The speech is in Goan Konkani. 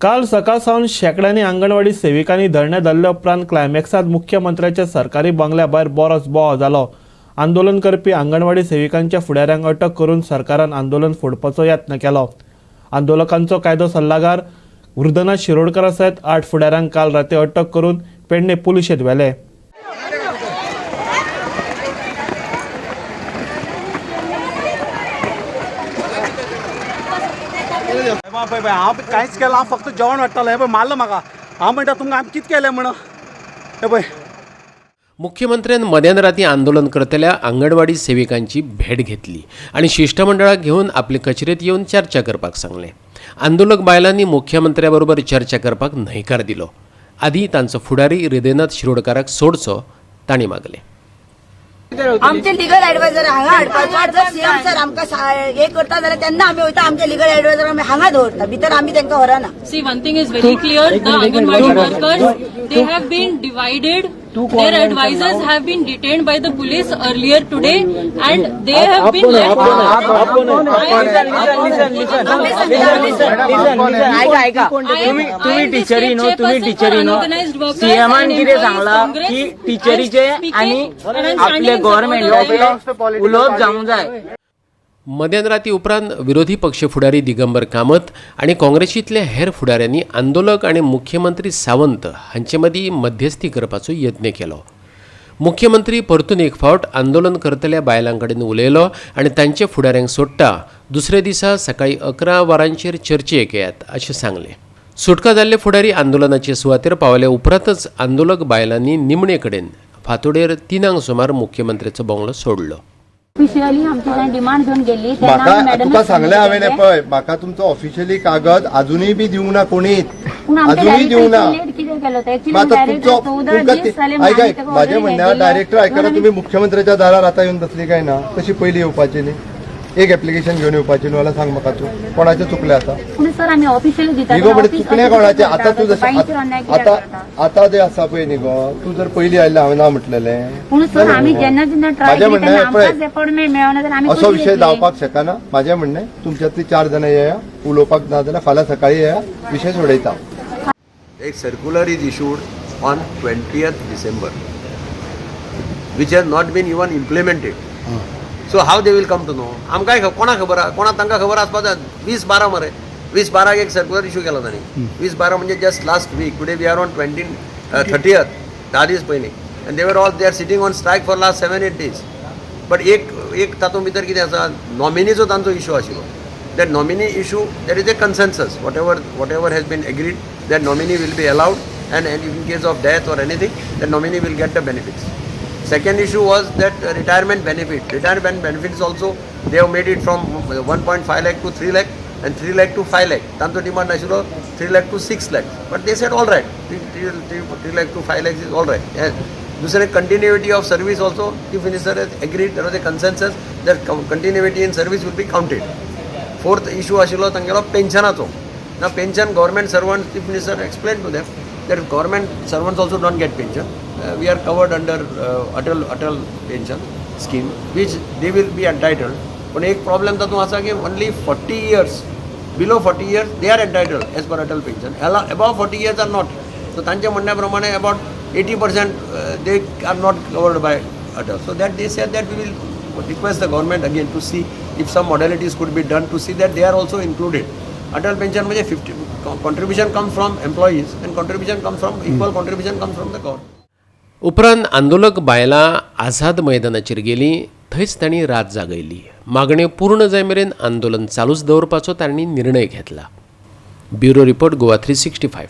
काल सकाळ सावन शेंकड्यांनी अंगणवाडी सेविकांनी धरणें धरले उपरांत क्लायमॅक्सांत मुख्यमंत्र्याच्या सरकारी बंगल्या भायर बरोच बोवाळ जालो. आंदोलन करपी अंगणवाडी सेविकांच्या फुडाऱ्यांक अटक करून सरकारान आंदोलन फोडपाचो यत्न केलो. आंदोलकांचो कायदो सल्लागार वृद्धनाथ शिरोडकर सयत 8 फुडाऱ्यांक काल राती अटक करून पेडणे पुलिशेंत व्हेले. पळय पळय हांव कांयच केलां, हांव फक्त जेवण वाडटालो. हें पळय मारलो म्हाका. हांव म्हणटा तुमकां आमी कितें केलें म्हण. हें पळय. मुख्यमंत्र्यान मध्यान राती आंदोलन करतल्या आंगणवाडी सेविकांची भेट घेतली आनी शिश्टमंडळाक घेवन आपले कचेरेंत येवन चर्चा करपाक सांगलें. आंदोलक बायलांनी मुख्यमंत्र्या बरोबर चर्चा करपाक न्हयकार दिलो. आदी तांचो फुडारी हृदयनाथ शिरोडकाराक सोडचो तांणी मागलें. आमचे लिगल ऍडवायझर हांगा हाडपाचो. जर सीएम सर आमकां हे करता जाल्यार तेन्ना आमी वयता. आमचे लिगल ऍडवायझर आमी हांगा दवरता, भितर आमी तांकां व्हरना. See, one thing is very clear, the Anganwadi workers, they have been divided. Their advisors have been detained by the police earlier today and they have been left. ऐका ऐका, तुम्ही तुम्ही टिचरी न्हू, तुम्ही टिचरी न्हू. सीएमान कितें सांगला की टिचरीचे आनी आपले गव्हर्मेंटाचे उलोवप जावंक जाय. मध्यान राती उपरांत विरोधी पक्ष फुडारी दिगंबर कामत आनी काँग्रेसींतल्या हेर फुडाऱ्यांनी आंदोलक आनी मुख्यमंत्री सावंत हांचे मदीं मध्यस्थी करपाचो यत्न केलो. मुख्यमंत्री परतून एक फावट आंदोलन करतल्या बायलां कडेन उलयलो आनी तांचे फुडाऱ्यांक सोडटा, दुसऱ्या दिसा सकाळीं 11 वरांचेर चर्चेक येयात अशें सांगलें. सुटका जाल्ले फुडारी आंदोलनाचे सुवातेर पावले उपरांतच आंदोलक बायलांनी निमणे कडेन फांतोडेर 3 सुमार मुख्यमंत्र्याचो बंगलो सोडलो. ऑफिशियली आमची थंय डिमांड घेवन गेल्ली तेन्ना म्हाका मॅडम तुका सांगलें हांवें. हें पळय, म्हाका तुमचो ऑफिशियली कागद अजुनूय बी दिवंक ना कोणीच. पूण आमच्या अजुनूय दिवंक ना. लेट कितें केलो तो मग आता ऍक्च्युली तुमचो 14 तुमकां दीस जाले. आयक आयक, म्हाजें म्हणणें, डायरेक्टर आयकना. तुमी मुख्यमंत्र्याच्या दारार आतां येवन बसली काय ना? तशी पयलीं येवपाची न्ही, एक एप्लिकेशन घेवन येवपाची न्हू? जाल्यार सांग म्हाका तूं, कोणाचें चुकलें आतां? पूण सर, आमी ऑफिशियली दितात. न्ही गो, पण चुकलें कोणाचें आतां? तूं जशें बाईचेर अन्याय कित्याक आतां करता? आतां जें आसा पळय न्ही गो, तूं जर पयलीं आयिल्लें, हांवें ना म्हटलेलें. पूण सर, आमी जेन्ना जेन्ना ट्राय म्हाजें केली म्हणणें तेन्ना पळय, आमकांच अपॉइंटमेंट मेळना जाल्यार आमी असो कशी विशय येतली? जावपाक शकना. म्हाजें म्हणणें, तुमच्यांतली 4 जाणां येया उलोवपाक, ना जाल्यार फाल्यां सकाळीं येया, विशय सोडयता. A circular is issued on 20th December, which has not been even implemented. So how they will come to know? आमकांय कोणाक खबर आहा? कोणाक तांकां खबर आसपा जाय. 20/12 मरे, 20/12 एक सर्क्युलर इशू केला तांणी. 20/12 म्हणजे just last week. Today we are on 30th, 10 दीस पयलीं, and they were all they are sitting on strike for last 7-8 days. But एक एक तातूंत भितर कितें आसा, नॉमिनीचो तांचो इशू आशिल्लो. That nominee issue, there is a consensus. Whatever has been agreed, that nominee will be allowed and in case of death or anything, that nominee will get the benefits. Second issue was that retirement benefit. Retirement benefits also, they have made it from 1.5 lakh to 3 lakh and 3 lakh to 5 lakh. तांचो डिमांड आशिल्लो 3 lakh to 6 lakh, but they said all right, 3 lakh to 5 lakhs is all right. Yes. दुसरें, continuity of service also, Chief Minister has agreed. There was a consensus that continuity in service will be counted. Fourth issue आशिल्लो तांगेलो पेन्शनाचो ना. Pension, government servant, Chief Minister explain to them that government servants also don't get pension. We are covered under Atal Pension Scheme, which they will be entitled. पण एक प्रॉब्लेम तातूंत आसा की only 40 years, below 40 years they are entitled as per Atal Pension, above 40 years are not. So तांच्या म्हणण्या प्रमाणे about 80% they are not covered by Atal. So that they said that we will request the government again to see if some modalities could be done to see that they are also included. Atal pension म्हणजे 50 contribution comes from employees and contribution comes from equal contribution comes from the government. उपरांत आंदोलक बायलां आझाद मैदानाचेर गेलीं. थंयच तांणी रात जागयली. मागण्यो पूर्ण जाय मेरेन आंदोलन चालूच दवरपाचो तांणी निर्णय घेतला. Bureau report, Goa 365.